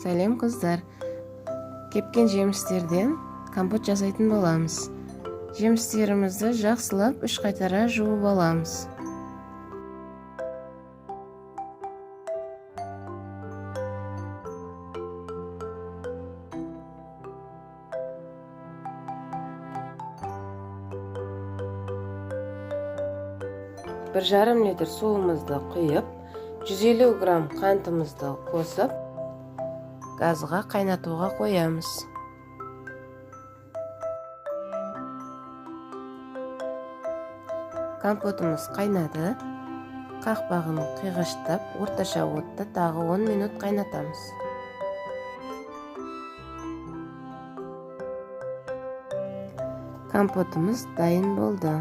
Сәлем, қыздар! Кепкен жемістерден компот жасайтын боламыз. Жемістерімізді жақсылап 3 қайтара жуып аламыз. 1,5 литр суымызды құйып, 150 грамм қантымызды қосып, газға қайнатуға қоямыз. Компотымыз қайнады. Қақпағын қиғаштап, орташа отта тағы 10 минут қайнатамыз. Компотымыз дайын болды.